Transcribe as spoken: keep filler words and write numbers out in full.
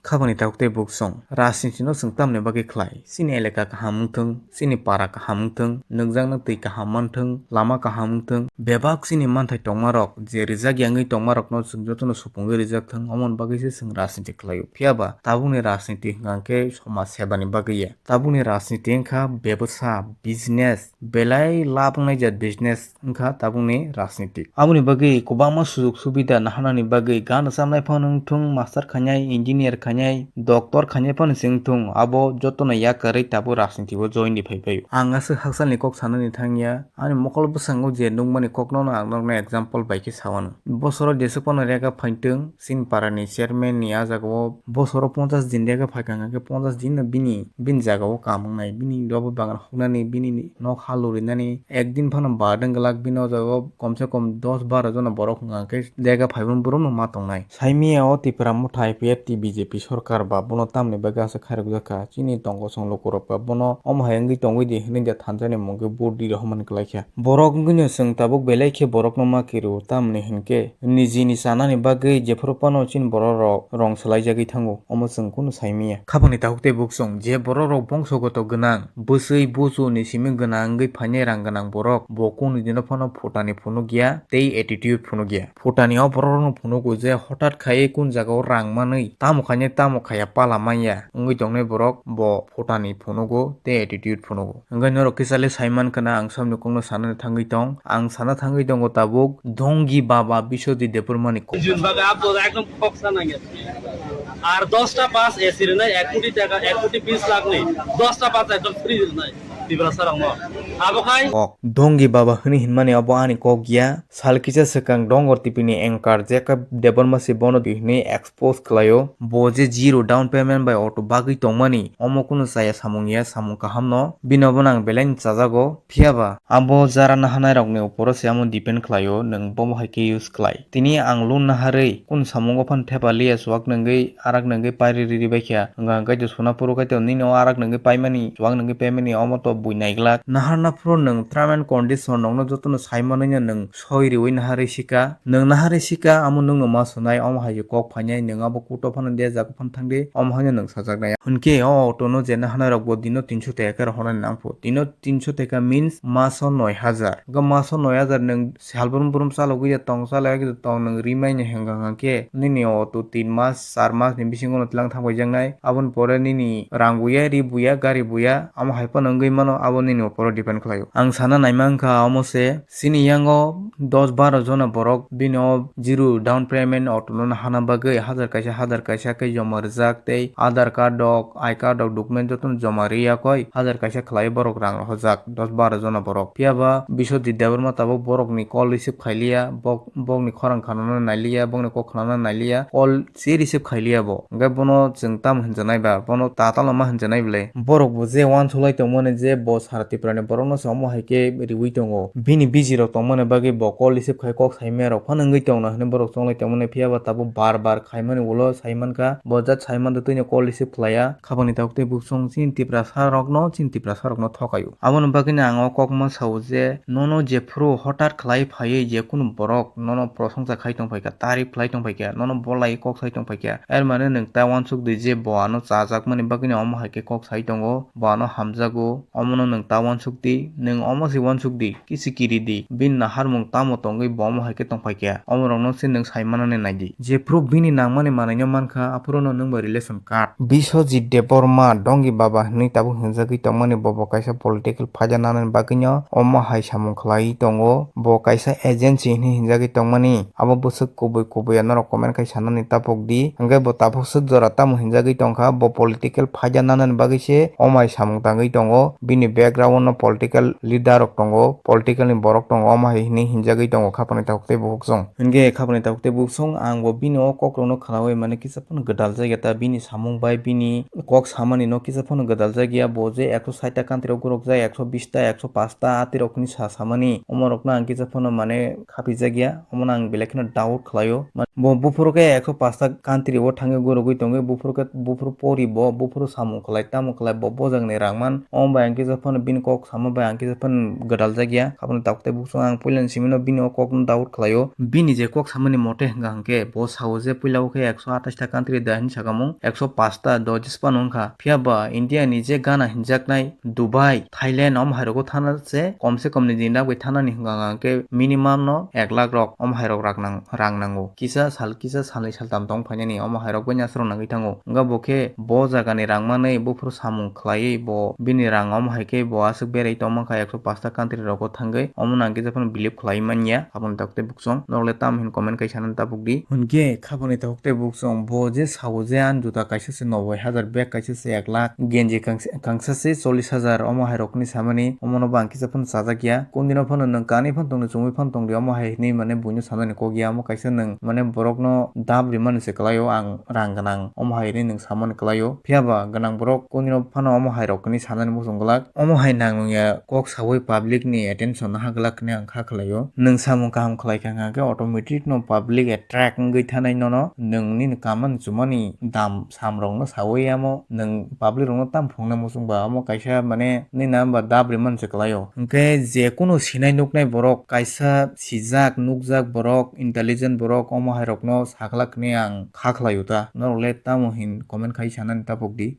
Khabangni takhuk tei buksong rajniti no chwng tamni bagwi khlai? Chini elaka kaham wngthwng, chini para kaham wngthwng, nukjakno twi kaham manthwng, lama kaham wngthwng, bebak chini manthai tongmarok je rijak yangwi tongmarokno chwng jotono supungwi rijak thwng, omoni bagwi se chwng rajniti khlaio. Phiyaba tabukni rajniti hwnkha khe somaj sebani bagwi ya. Tabukni rajniti wngkha bebosa, business, belai lab wngnai jat business wngkha tabukni rajniti. Aboni bagwi kwbangma sujok subida naharnani bagwi gana chamnai phano wngthung, master khainai, engineer khainai, doctor khainai phano se wngthung, abo jotono yakarwi tabuk rajniti o join di phai phaio. Ang aswk hakchalni kok sanani thangya, ani mokol bwskango je nukmani kokno ang nokno example bai khe sawano. Bosoro jeswk phano rega phaitwng, chini parani chairman ni ah jagao bosoro ponchas din rega phaikha hwnkhe ponchas din no bini, bini jagao kam wngnai, bini robo bagan hoknani, bini nok ha lurinani, ekdin phano badeng glak bini o jaga o komse kom dos baro jona borok hwnka khe dega phaibani borok no ma tongnai. Saimia o Tipra Motha I P F T B J P sorkar ba bono tamni bagwi aswk khairokjak kha, chini tongkosong lukurok ba bono omo hai wngwi tongwi di hwnwi da thansa ni mungwi vote di rohormani kwlai kha. Borok wngwi no chwng tabuk belai khe borok no ma kiru, tamni hwnkhe nijini chanani bagwi jephuru phano chini borok rok rong swlaijagwi thango, omo chwng kunu saimia. Khabangni takhuk tei buksong je borok rok bongsogoto gwnang, bwswi buchu ni simi gwnang wngwi phainai rang gwnang borok, bo kunu dino phano phutani phunukya tei attitude phunukya. Phutani o borok rokno phunugo je hothat khai kun jagao rang manwi tamo khainai tamo khaiya pala manya wngwi tongnai borok, bo phutani phunugo tei attitude phunugo. Hwnkhe norok kisa le sai mankha na ang saboni kokno sanani thangwi tong, ang sana thangwi tongo tabuk Dongi Baba Biswajit Debbarmani kok. Jun baga abo ekdom khoksa nangya. Ar dosta pass A C rwnai ek koti taka, ek koti bis lakh ni, dosta pass ekdom free rwnai Tiprasa rokno. Abo khai kok Dongi Baba hwnwi hinmani abo ani kok ya. Sal kisa swkang Dongor T V ni anchor Jacob Debbarma se bono di hwnwi expose khlaio. Bo je zero down payment bai auto bagwi tongmani, omo kunu chaya samung ya, samung kaham no. Bino bo nang belai ni chajago. Phiyaba abo jara naharnai rokni uporo se amo depend khlaio, nwng bomo hai khe use khlai. Tini ang loan naharwi kunu samungo phan thepa liya, chuwak nwngwi arak nwngwi pairi riri baikha, wngkha hwnkhe Sonapuro kaitor nini o arak nwngwi paimani, chuwak nwngwi paimani, omo to bui naiglak. Naharna phuru nwng term and condition rokno jotono sai manwino nwng soi riui naharwi sika. Nwng naharwi sika, amo nwngno ma sonai, omo hai kok phainai, nwng abo court o phano de jaga phano thangdi, omo haino nwng sajaknai. Hwnkhe o auto no je naharnai rok bo dino tinso taka khe rohornani nangphu. Dino tinso taka means maso noi hajar. Hwnkhe maso noi hajar nwng sal brum brum chalogwi ya tong, chalogwi ya tong nwng rimai ni hwnkha hwnkhe nini auto tin mas, char mas ni bisingo no tlang thang bai jaknai. Aboni pore nini rang buya, ri buya, gari buya, amo hai phano wngwi mano, abo nini uporo depend khlaio. Ang sana naima wngkha omo se, chini yango dos baro jona borok bini o zero down payment auto no hana bagwi hajar kaisa, hajar kaisa khe joma rwjak tei Aadhaar card rok, I card rok, document jotono joma rwi yakoi hajar kaisa khlai borok rang rohorjak, dos baro jona borok. Phiyaba Biswajit Debbarma tabuk borokni call receive khailiya, bok, bokni khorang khanana nailiya, bokni kok khanana nailiya, call se receive khailiya bo. Hwnkhe bono chwng tamo hinjanai ba, bono ta talo ma hinjanai bwle? Borok bo je uansuk lai tongmani je bo Sara Tripura ni borok no se omo hai khe riui tongo. Bini busy rok tongmani bagwi bo call receive khai kok saimaya rok phano wngwi tongno hinwi borok chonglai tongmani, phiyaba tabuk bar bar khaimani ulo sai mankha. Bo jat sai mantwi twino call receive khlaiya. Khabangni takhuk tei buksong chini Tiprasa rokno, chini Tiprasa rokno thokaio. Aboni bagwino ang o kok ma sao je nono jephuru hothat khlai phaiwi je kunu borok nono prosongsa khai tong phaikha, tarif khlai tong phaikha, nono bolai kok sai tong phaikha, er mane nwng ta uansuk di je bo ano chajakmani bagwino omo hai khe kok sai tongo, bo ano hamjago, omono nwng ta uansuk di, nwng omo se uansuk di, kisi kiri di, bini naharmung tamo tongwi bo omo hai khe tong phaikha, omorokno se nwng sai manani nai di. Jephuru bini nangmani manwino mankha, aphuru no nwng bai relation card. Biswajit Debbarma, Dongi Baba hinwi tabuk hinjagwi tongmani, bo bo kaisa political phaida nanani bagwino omo hai samung khlaiwi tongo. Bo kaisa agency hinwi hinjagwi tongmani, abo bwswk kubui kubui ya norok comment khai sanani taphuk di. Hwnkhe bo taphuk swk jora tamo hinjagwi tongkha, bo political phaida nanani bagwi se omo hai samung tangwi tongo. Bini background no political leader rok tongo, political ni borok tongo, omo hai hinwi hinjagwi tongo khapangni takhuk tei bukhuk song. Hwnkhe khapangni takhuk tei bukhuk song, ang bo bini o kok rokno khnaui mane kisa phano gwdal jakya ta, bini samung bai bini kok samani no kisa phano gwdal jakya. Bo je ekso sait ta country o gorok jak, ekso bis ta, ekso paanch ta ati rok ni sa samani, omo rok no ang kisa phano mane khapi jakya, omo no ang belai kheno doubt khlaio. Bo buphuru khe ekso paanch ta country o thangwi gorogwi tongwi, buphuru khe, buphuru pori bo, buphuru samung khlai, tamo khlai bo, bojak ni rang man, omo bai ang Kisa phano bini kok sama bai ang kisa phano gwdaljakya. Aboni tabuk tei buksong ang puilani simino bini o kokno doubt khlaio. Bini je kok samani mote hwnkha hwnkhe bo sao je puila o khe ekso atais ta country da hinwi sakamung, ekso paanch ta dojis phano wngkha. Phiya ba India ni je Ghana hinjaknai Dubai, Thailand omo hairogo thana se komse kom ni din bai thanani hwnkha hwnkhe minimum no ek lakh rok omo hairok rak nang-, rang nango. Kisa sal, kisa salni saltam tong phainani omo hairok bai nasrok nangwi thango. Wngkha bo khe bo jagani rang manwi buphuru samung khlaiwi bo bini rang omo hai khe bo aswk berwi tongma kha ekso paanch ta country rogo thangwi. Omo nang kisa phano believe khlai manya. Aboni tabuk tei buksong norok le tamo hin comment kai sanani tabuk di. Hwnkhe khaboni tabuk tei buksong bo je sao je ani juta kaisa se noboi hajar, bag kaisa se ek lakh, genji kangsa, kangsa se chollish hajar omo hairokni samani omono bo ang kisa phano chajak ya. Kondino phano nwng kanwi phano tongdi, chumui phano tongdi, omo hai hinwi mane buino sanani kok ya. Omo kaisa nwng mane borokno dab rimani se kwlaio ang rang gwnang, omo hai hinwi nwng samani kwlaio. Phiya ba gwnang borok kondino phano omo hairok hinwi sanani muchung glak. Omo hai nang nung ya kok saui public ni attention naha glak hinwi ang kha khlaio. Nwng samung kaham khlai kha hwnkha khe automatic no public attract wngwi thanai nono nwng nini kamani chumani dam samrokno saui amo nwng public rokno tam phunuknai muchung ba omo kaisa mane nini namba dab rimani se kwlaio. Hwnkhe je kunu sinai nuknai borok kaisa sijak nukjak borok intelligent borok omo hairokno saklak hinwi ang kha khlaio ta. Norok le tamo hin comment khai sanani tabuk di.